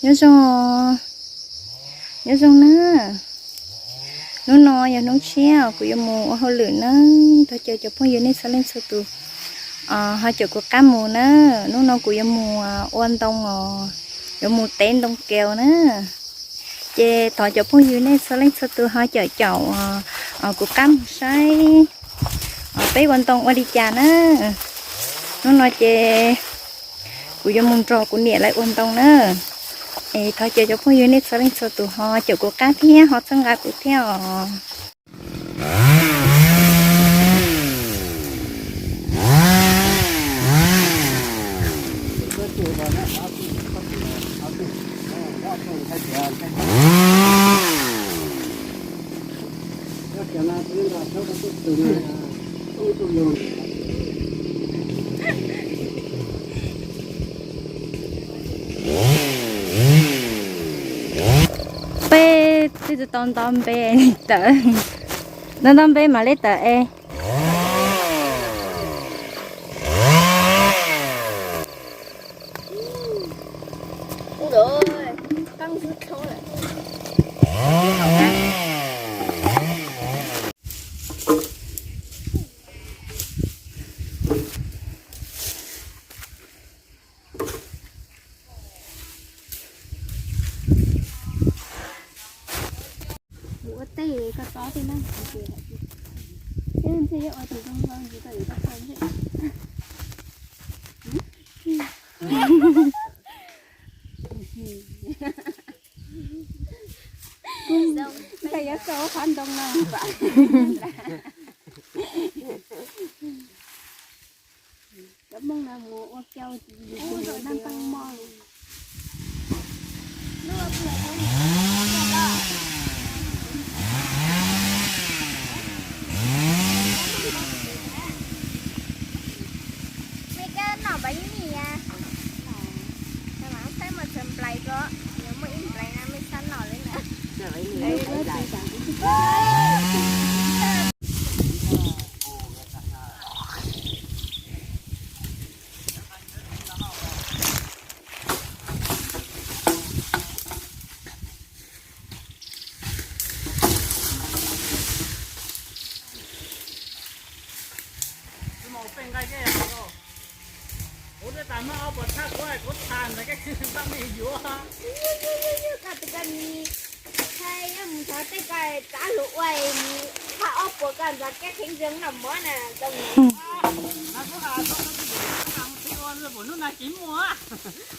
Nyob zoo, nyob zoo na. Hnub no yog hnub tshiab kuv yuav mus ua hauj lwm na. Thov caw cov phooj ywg nej txhua leej txhua tus ho caum kuv qab mus na. Hnub no kuv yuav mus ua ntoo os, yuav mus tev ntoo keus na. Ces thov cov phooj ywg nej txhua leej txhua tus ho caum caum kuv qab mus saib peb ua ntoo ua li cas na. Hnub no ces kuv yuav mus nrog kuv niam lawv ua ntoo na. Es thov caw cov phooj ywg nej txhua leej txhua tus ho caum kuv qab thiab ho txhawb nqa kuv thiab os. Peb twb tsis tau nto npe tawm, nto nto npe mam li tawm es. Mus ua teb koj txob tej na, ntshe yuav ua tus zoo zoo ntsis rau yus tau tau ntshe. Koj yuav tau qhov ntoo no pas. Cov Hmoob no mus ua kiau naj paj moj. Mej kab nom npaim ib mis ya. Mas saib mas txawm nplaim ko, yuav muaj ib nplaim na mej sab nom li na. Kuv twb tas muab ob puas txhab kuv, kuv tas ntawd koj tsis txhob me yuav. Koj tus koj ni, thaij mus thov tej ko txav lus ua mus thaj ob puas ko ntxov kab kheev zoo no mov na zoo. Hnub no tsis muaj,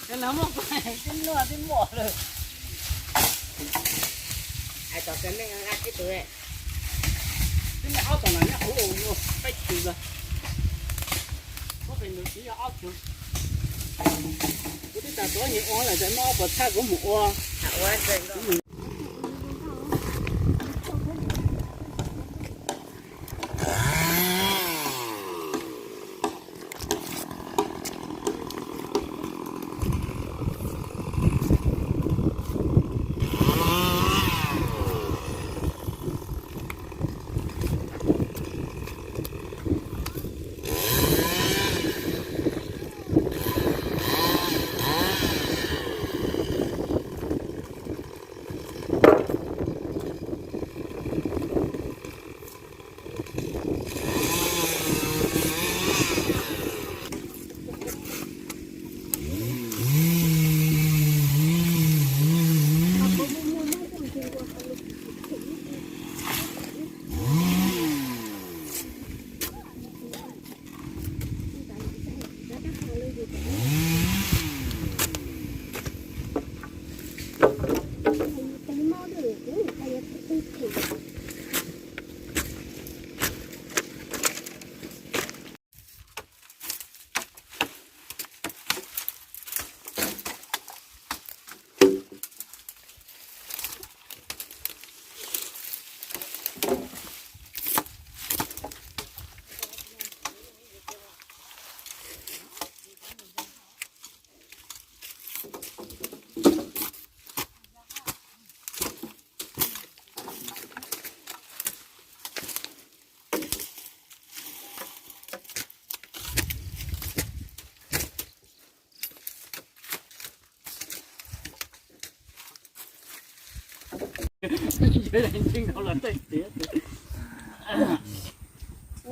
cov lawv muaj kuv tib luaj tib muaj lawm. Hais tom kawg nej nqa ib tug, twb muaj ob tug no nyob hauv ua peb tug lawm. Muab pem ntawd tsis yog ob tug. Kuv twb tas tuav nyias ua lawm, muab ob puas txhab kuv mus ua.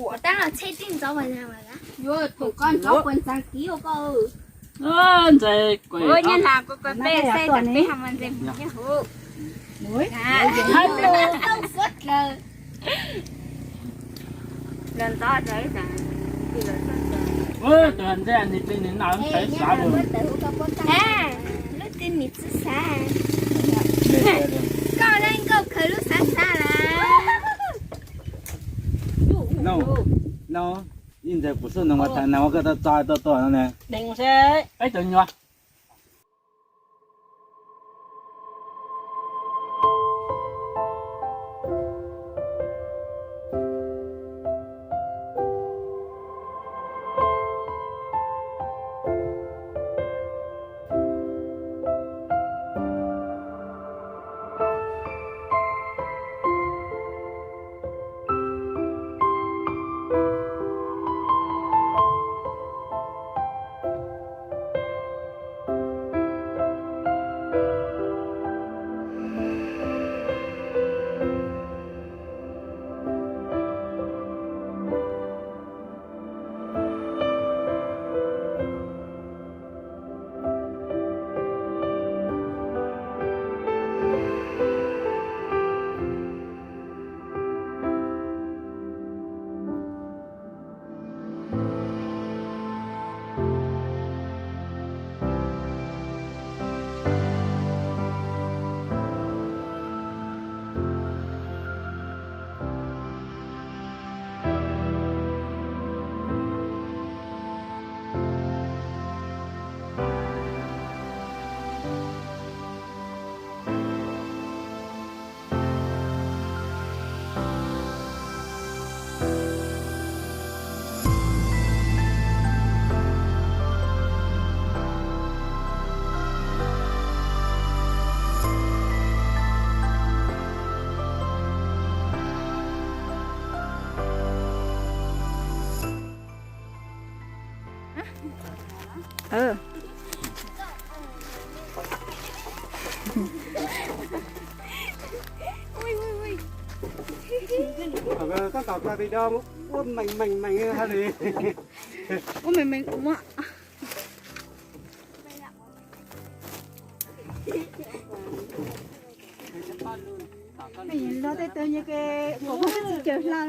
Ua tab los tsheb tij ntxov mas, yuav thaum koj ntxov puas ntxav kiv ua koj. Ntxais kuv nyab hla kuv kuv peb saib tam peb ha mas ntxais mus nyob huv. Los ntxov rau ib tas. Tus ntxais ni tij ni noj ntxhais xav lawm. Lub tij ni txwj xav. Koj le nkauj khaws lub xav xav lawm. No, no, ib ntxais kuv xub noo ua tag na ua koj tau txog tuaj tuaj no ne. Peb tus nyuag. Ua mees mees ua. Los tej tug nyob ke, kuv tsis caw hla.